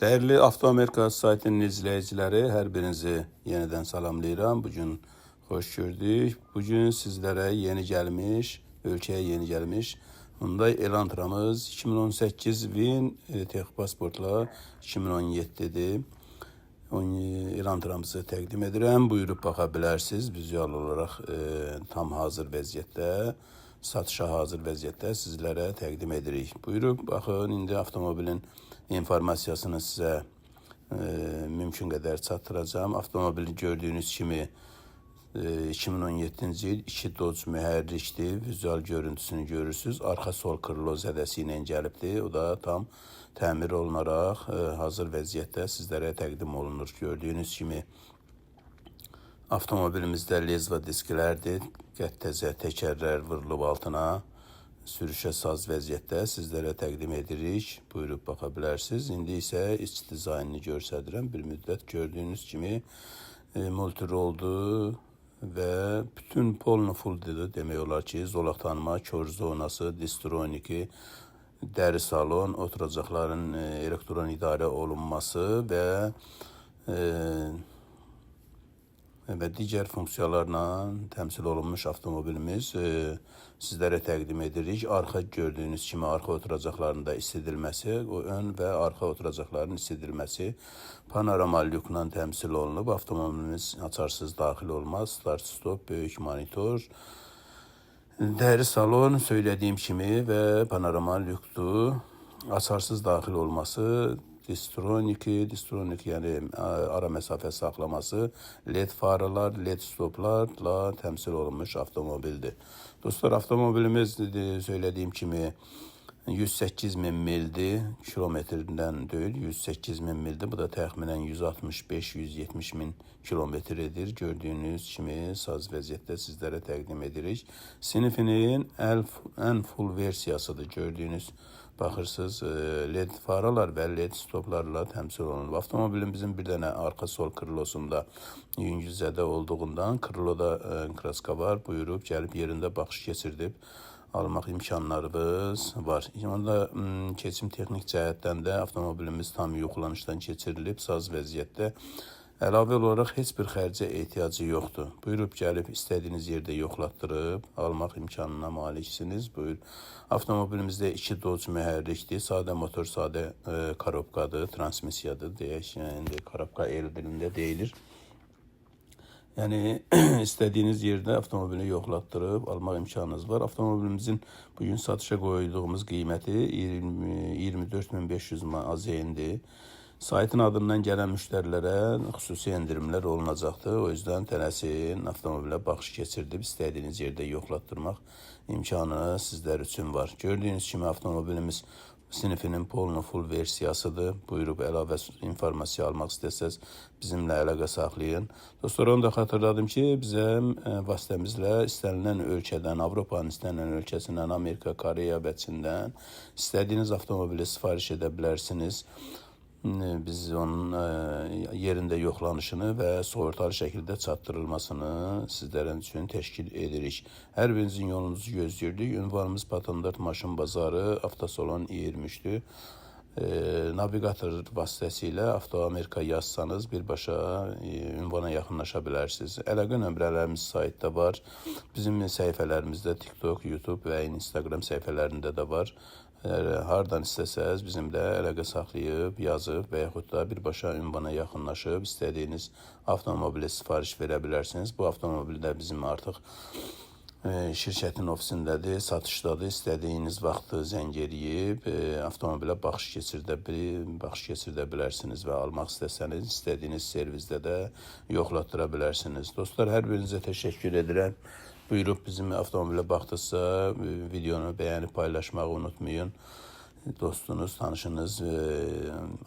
Dəyərli Avto Amerika saytının izləyiciləri, hər birinizi yenidən salamlayıram. Bugün xoş gördük. Bugün sizlərə yeni gəlmiş, ölkəyə yeni gəlmiş Hyundai Elantramız 2018 Win Texpasportla 2017-dir. Elantramızı təqdim edirəm. Buyurub baxa bilərsiniz. Vizual olaraq tam hazır vəziyyətdə, satışa hazır vəziyyətdə sizlərə təqdim edirik. Buyurub baxın, indi avtomobilin informasiyasını sizə mümkün qədər çatdıracağam. Avtomobili gördüyünüz kimi 2017-ci il 2 Dodge mühərrikdir. Vizual görüntüsünü görürsüz. Arxa sol krilo zədəsi ilə gəlibdir. O da tam təmir olunaraq hazır vəziyyətdə sizlərə təqdim olunur. Gördüyünüz kimi avtomobilimizdə lezva disklərdir. Qəttəzə təkərlər vurulub altına. Sürüşə saz vəziyyətdə sizlərə təqdim edirik. Buyurub baxa bilərsiniz. İndi isə iç dizaynını göstərirəm. Bir müddət gördüyünüz kimi multiroldur və bütün polnu fulldur demək olar ki, zolaq tanıma, kör zonası, distroniki, dəri salon, oturacaqların elektron idarə olunması və və digər funksiyalarla təmsil olunmuş avtomobilimiz sizlərə təqdim edirik. Arxa gördüyünüz kimi arxa oturacaqların da isidilməsi, o ön və arxa oturacaqların isidilməsi panorama lyukla təmsil olunub. Avtomobilimiz açarsız daxil olmaz. Start stop, böyük monitor, dəri salon söylədiyim kimi və panorama lyukdur. Açarsız daxil olması, distroniki, distronik yəni ara məsafə saxlaması, LED faralar, LED stoplarla təmsil olunmuş avtomobildir. Dostlar, avtomobilimiz söylədiyim kimi 108 min mildir, kilometrdən deyil, 108 min mildir. Bu da təxminən 165-170 min kilometr edir. Gördüyünüz kimi saz vəziyyətdə sizlərə təqdim edirik. Sinifinin ən full versiyasıdır. Gördüyünüz baxırsınız, LED faralar və LED stoplarla təmsil olunub. Avtomobilimizin bir dənə arxa sol krılosunda yüngül zədə olduğundan krıloda kraska var. Buyurub gəlib yerində baxış keçirdib almaq imkanlarınız var. Onda keçim texnik cəhətdən də avtomobilimiz tam yoxlanışdan keçirilib, saz vəziyyətdə. Əlavə olaraq heç bir xərcə ehtiyacı yoxdur. Buyurub gəlib istədiyiniz yerdə yoxlatdırıb almaq imkanına maliksiniz. Buyur. Avtomobilimizdə 2 Dodge mühərrikdir. Sadə motor, sadə korobkadır, transmissiyadır deyək. Yəni indi korobka el dilində deyilir. Yəni istədiyiniz yerdə avtomobili yoxlatdırıb almaq imkanınız var. Avtomobilimizin bugün satışa qoyduğumuz qiyməti 20 24500 AZN-dir. Saytın adından gələn müştərilərə xüsusi endirimlər olunacaqdır. O yüzden tələsin, avtomobilə baxış keçirdib istədiyiniz yerdə yoxlatdırmaq imkanı sizlər üçün var. Gördüyünüz kimi avtomobilimiz sinifinin polnu full versiyasıdır. Buyurub əlavə informasiya almaq istəsəz bizimlə əlaqə saxlayın. Dostlar, onu da xatırladım ki, bizə vasitəmizlə istənilən ölkədən, Avropanın istənilən ölkəsindən, Amerika, Koreya və Çindən istədiyiniz avtomobili sifariş edə bilərsiniz. Biz onun yerində yoxlanışını və sığortalı şəkildə çatdırılmasını sizlərin üçün təşkil edirik. Hər birinizin yolunuzu gözləyirdik. Ünvanımız Patandart Maşın Bazarı, Avtosalon 23-dür. Navigator vasitəsilə Avto Amerika yazsanız birbaşa ünvana yaxınlaşa bilərsiniz. Əlaqə nömrələrimiz saytda var. Bizim səhifələrimizdə TikTok, YouTube və Instagram səhifələrində də var. Əgər hardan istəsəz bizimlə əlaqə saxlayıb, yazıb və yaxud da birbaşa ünvana yaxınlaşıb istədiyiniz avtomobili sifariş verə bilərsiniz. Bu avtomobil də bizim artıq şirkətin ofisindədir, satışdadır. İstədiyiniz vaxtı zəng eləyib avtomobilə baxış keçirdə bilərsiniz və almaq istəsəniz istədiyiniz servisdə də yoxlatdıra bilərsiniz. Dostlar, hər birinizə təşəkkür edirəm. Buyurub bizim avtomobilə baxdıqsa videonu bəyənib paylaşmağı unutmayın. Dostunuz, tanışınız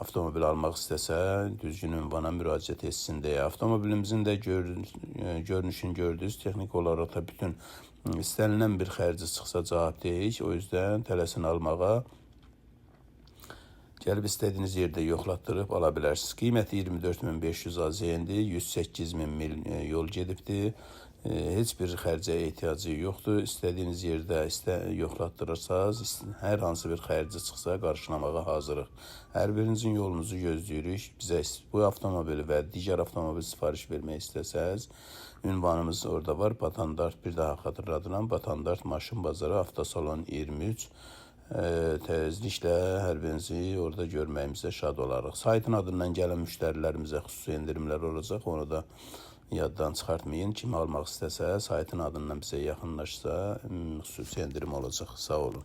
avtomobil almaq istəsə düzgün ünvana müraciət etsin deyə. Avtomobilimizin də görünüşünü gördünüz. Texnik olaraq da bütün istənilən bir xərci çıxsa cavab deyik. O yüzden tələsin almağa. Gəlib istədiyiniz yerdə yoxlatdırıb ala bilərsiniz. Qiyməti 24500 AZN-dir. 108 min mil yol gedibdir. Heç bir xərcə ehtiyacı yoxdur. İstədiyiniz yerdə yoxlatdırırsaz, hər hansı bir xərci çıxsa qarşılamağa hazırıq. Hər birinizin yolunuzu gözləyirik. Bizə bu avtomobili və digər avtomobil sifariş vermək istəsəz, ünvanımız orada var. Batandart, bir daha xatırladıram. Batandart Maşın Bazarı, Avtosalon 23. Tezliklə hər birinizi orada görməyimizə şad olarıq. Saytın adından gələn müştərilərimizə xüsusi endirimlər olacaq. Onu da yaddan çıxartmayın. Kim almaq istəsə, saytın adından bizə yaxınlaşsa, xüsusi endirim olacaq. Sağ olun.